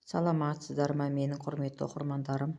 Саламатсыздар ма, менің құрметті оқырмандарым?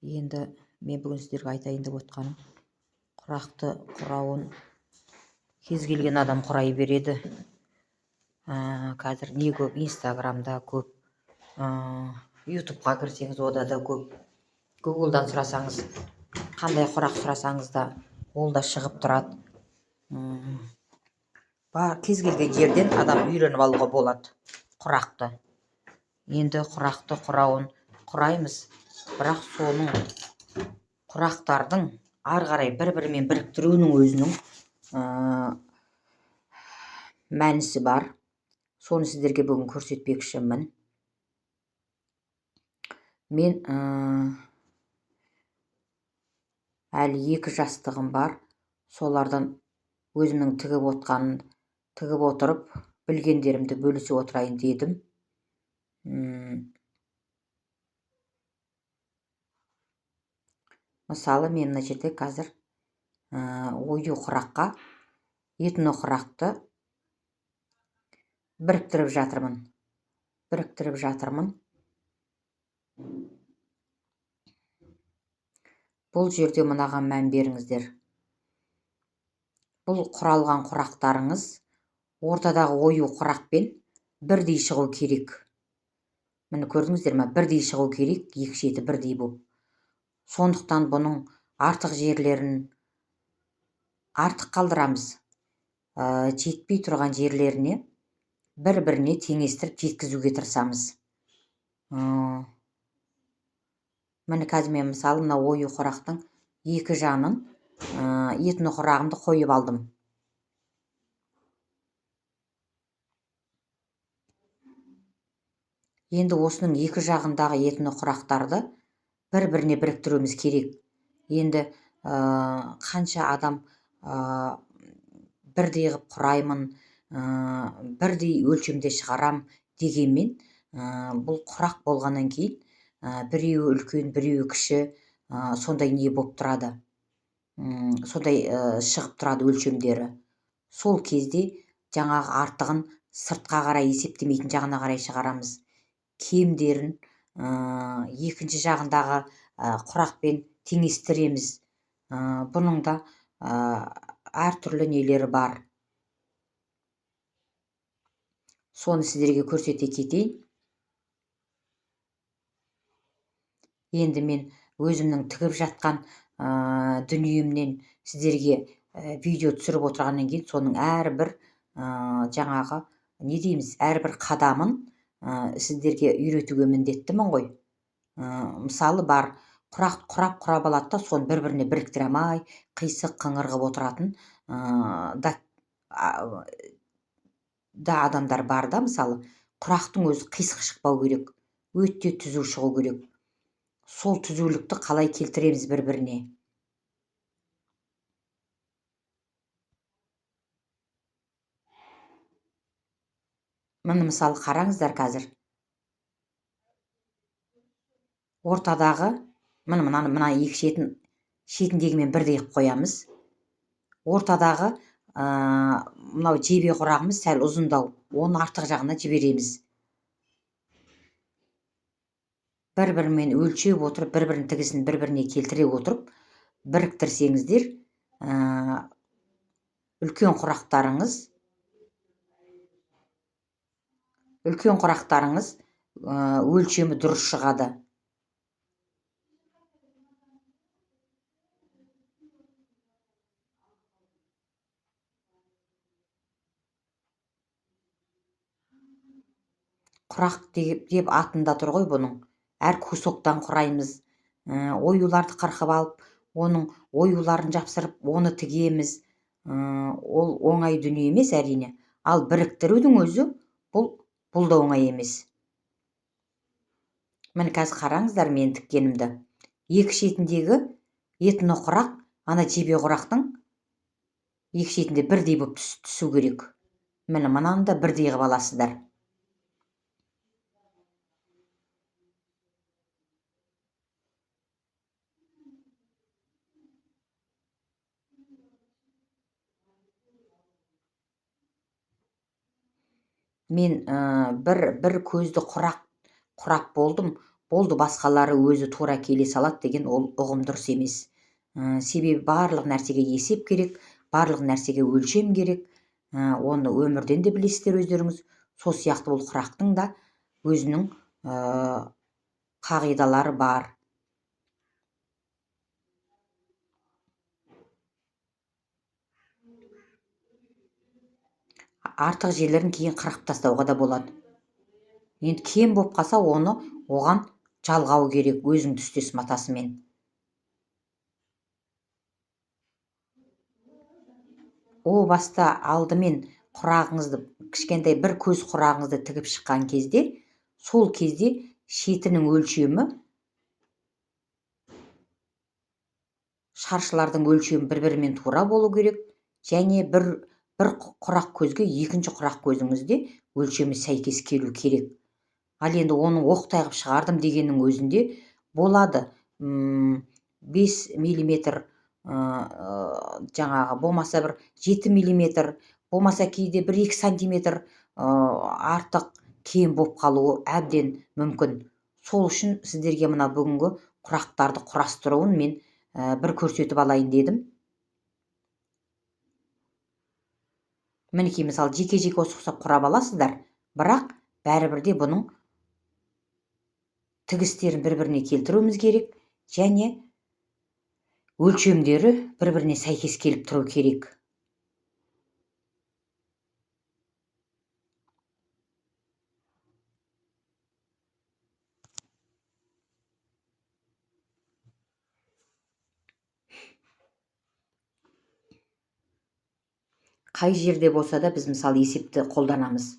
Енді мен бүгін сіздерге айтайын деп отқаным, құрақты құрауын кез келген адам құрай береді. Қазір не көп, Инстаграмда көп, Ютубқа кірсеңіз ода да көп, Гуглдан сұрасаңыз, қандай құрақ сұрасаңыз да ол да шығып тұрады. Бар, кез келген жерден адам үйреніп алуға болады құрақты. Енді құрақты құрауын құраймыз, бірақ соның құрақтардың ары қарай бір-бірімен біріктіруінің өзінің мәнісі бар. Соны сіздерге бүгін көрсетпекшімін. Мен әлі 2 жастығым бар. Солардан өзімнің тігіп отырып, білгендерімді бөлісе отырайын дедім. Мысалы, мен мына жерде қазір ою құраққа этноқұрақты біріктіріп жатырмын. Біріктіріп жатырмын. Бұл жерде мынаған мән беріңіздер. Бұл құралған құрақтарыңыз ортадағы ою құрақпен бірдей шығу керек. Міне көрдіңіздер ме? Бірдей шығу керек, екі шеті бірдей болып. Сондықтан бұның артық жерлерін артық қалдырамыз. Жетпей тұрған жерлеріне бір-біріне теңестіріп жеткізуге тырысамыз. Міне қазір мен мысалы мына ою құрақтың екі жанын, этноқұрағымды қойып алдым. Енді осының екі жағындағы этноқұрақтарды бір-біріне біріктіруіміз керек. Енді қанша адам бірдей қып құраймын, бірдей өлшемде шығарам дегенмен, бұл құрақ болғаннан кейін, біреуі үлкен, біреуі кіші, сондай не болып тұрады. Сондай шығып тұрады өлшемдері. Сол кезде жаңағы артығын сыртқа қарай есептемейтін жағына қарай шығарамыз. Кемдерін екінші жағындағы құрақпен теңестіреміз. Бұның да әртүрлі нелері бар. Соны сіздерге көрсете кетейін. Енді мен өзімнің тігіп жатқан дүниемнен сіздерге видео түсіріп отырғаннан кейін соның әрбір жаңағы не дейміз, әрбір қадамын сіздерге үйретуге міндеттімін ғой. Мысалы бар, құрақ құрап құрап алады да соны бір-біріне біріктіре алмай, қисық қыңыр қылып отыратын да адамдар бар да. Мысалы, құрақтың өзі қисық шықпау керек, өте түзу шығу керек. Сол түзулікті қалай келтіреміз бір-біріне? Міне мысалы қараңыздар қазір. Ортадағы, міне мынаны, мына екі шетіндегімен бірдей қылып қоямыз. Ортадағы, мынау жебе құрағымыз сәл ұзындау, оны артық жағына жібереміз. Бір-бірімен өлшеп отырып, бір-бірінің тігісін бір-біріне келтіре отырып, біріктірсеңіздер, үлкен құрақтарыңыз, өлшемі дұрыс шығады. Құрақ деп атында тұр ғой бұның. Әр кусоктан құраймыз. Оюларды қырқып алып, оның оюларын жапсырып, оны тігеміз. Ол оңай дүние емес әрине. Ал біріктірудің өзі бұл да оңай емес. Міне қазір қараңыздар мен тіккенімді. Екі шетіндегі этноқұрақ, ана жебе құрақтың екі шетінде бірдей болып түсу керек. Міне мынаны да бірдей қылып аласыздар. Мен бір көзді құрап болдым, болды, басқалары өзі тура келе салады деген ол ұғым дұрыс емес. Себебі барлық нәрсеге есеп керек, барлық нәрсеге өлшем керек. Оны өмірден де білесіздер өздеріңіз. Сол сияқты бұл құрақтың да өзінің қағидалары бар. Артық жерлерін кейін қырқып тастауға да болады. Енді кем болып қалса, оны оған жалғау керек өзің түстес матасымен. О баста алдымен құрағыңызды, кішкентай бір көз құрағыңызды тігіп шыққан кезде, сол кезде шетінің өлшемі, шаршылардың өлшемі бір-бірімен тура болу керек, және бір құрақ көзге екінші құрақ көзіңізде өлшемі сәйкес келу керек. Ал енді оны оқтай қылып шығардым дегеннің өзінде болады. 5 миллиметр, жаңағы болмаса бір 7 миллиметр, болмаса кейде 1-2 сантиметр артық кем болып қалуы әбден мүмкін. Сол үшін сіздерге мына бүгінгі құрақтарды құрастыруын мен бір көрсетіп алайын дедім. Мінекей, мысалы, жеке-жеке осы ұқсап құрап аласыздар, бірақ бәрібір де бұның тігістерін бір-біріне келтіруіміз керек және өлшемдері бір-біріне сәйкес келіп тұру керек. Қай жерде болса да біз мысалы есепті қолданамыз.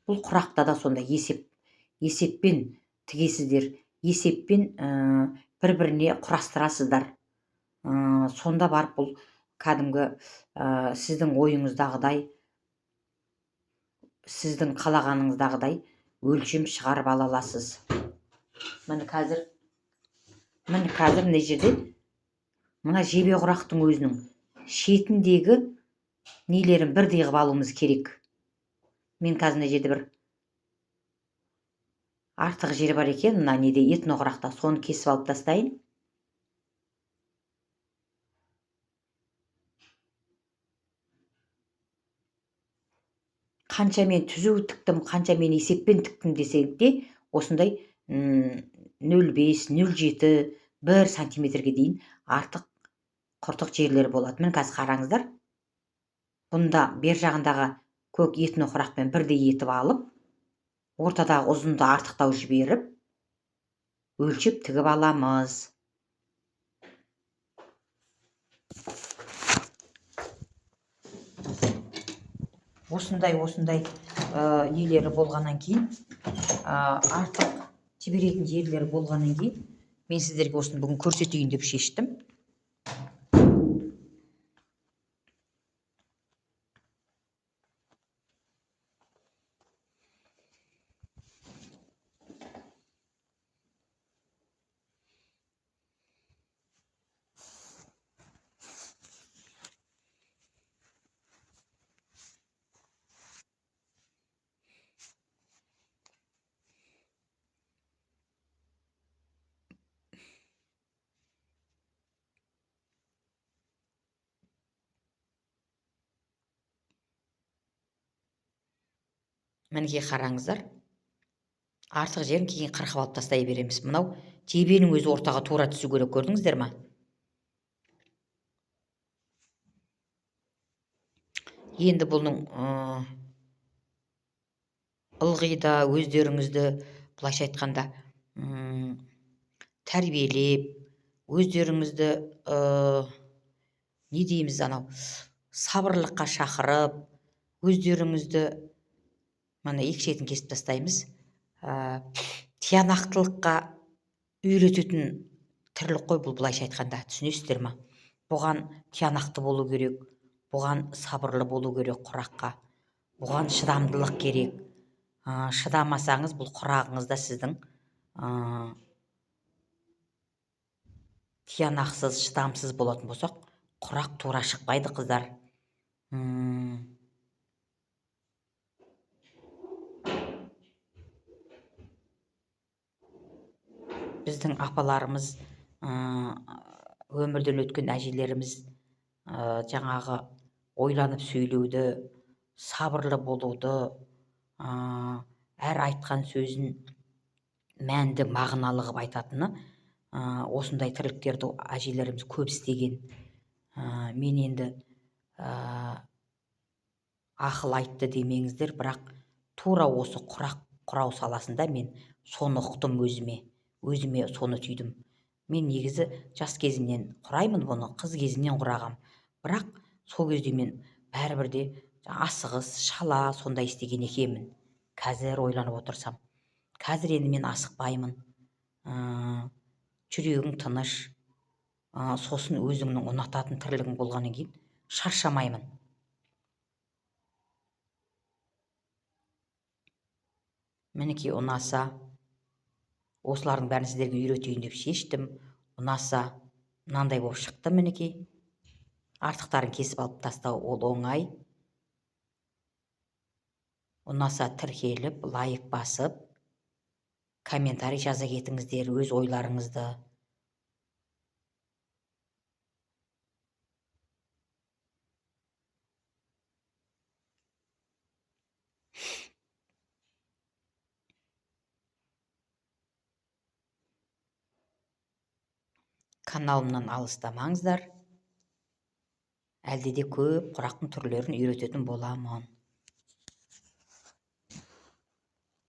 Бұл құрақта да сондай есеппен тігесіздер, есеппен бір-біріне құрастырасыздар. Сонда барып бұл кәдімгі сіздің ойыңыздағыдай, сіздің қалағаныңыздағыдай өлшем шығарып ала аласыз. Міне қазір мына жерде мына жебе құрақтың өзінің шетіндегі нелерін бірдей қылып алуымыз керек. Мен қазір мына жерде бір артық жері бар екен, мына неде этноқұрақта, соны кесіп алып тастайын. Қанша мен түзу тіктім, қанша мен есеппен тіктім десек те, осындай, нөл бес, нөл жеті, бір сантиметрге дейін артық құртық жерлер болады. Міне қазір қараңыздар. Бұнда бер жағындағы көк этноқұрақпен бірдей етіп алып, ортадағы ұзынды артықтау жіберіп, өлшеп тігіп аламыз. Осындай нелері болғаннан кейін, артық жіберетін жерлері болғаннан кейін, мен сіздерге осыны бүгін көрсетейін деп шештім. Мінекей қараңыздар, артық жерін кейін қырқып алып тастай береміз. Мынау жебенің өзі ортаға тура түсу керек, көрдіңіздер ма? Енді бұның ылғи да өздеріңізді былайша айтқанда, тәрбиелеп, өздеріңізді, не дейміз анау, сабырлыққа шақырып, өздеріңізді мына екі шетін кесіп тастаймыз. Тиянақтылыққа үйрететін тірлік қой бұл, былайша айтқанда, түсінесіздер ма? Бұған тиянақты болу керек, бұған сабырлы болу керек құраққа, бұған шыдамдылық керек. Шыдамасаңыз, бұл құрағыңызда сіздің, тиянақсыз, шыдамсыз болатын болсақ, құрақ тура шықпайды, қыздар. Біздің апаларымыз, өмірден өткен әжелеріміз жаңағы ойланып сөйлеуді, сабырлы болуды, әр айтқан сөзін мәнді, мағыналы қылып айтатыны, осындай тірліктерді әжелеріміз көп істеген. Мен енді ақыл айтты демеңіздер, бірақ тура осы құрақ құрау саласында мен соны ұқтым өзіме, өзіме соны түйдім. Мен негізі жас кезімнен құраймын бұны, қыз кезімнен құрағам. Бірақ сол кезде мен бәрібір де асығыс, шала сондай істеген екенмін. Қазір ойланып отырсам. Қазір енді мен асықпаймын. Жүрегің тыныш, сосын өзіңнің ұнататын тірлігің болғаннан кейін шаршамаймын. Мінекей ұнаса, осылардың бәрін сіздерге үйретейін деп шештім. Ұнаса, мынандай болып шықты мінекей. Артықтарын кесіп алып тастау ол оңай. Ұнаса тіркеліп, лайк басып, комментарий жаза кетіңіздер өз ойларыңызды. Каналымнан алыстамаңыздар. Әлде де көп құрақтың түрлерін үйрететін боламын.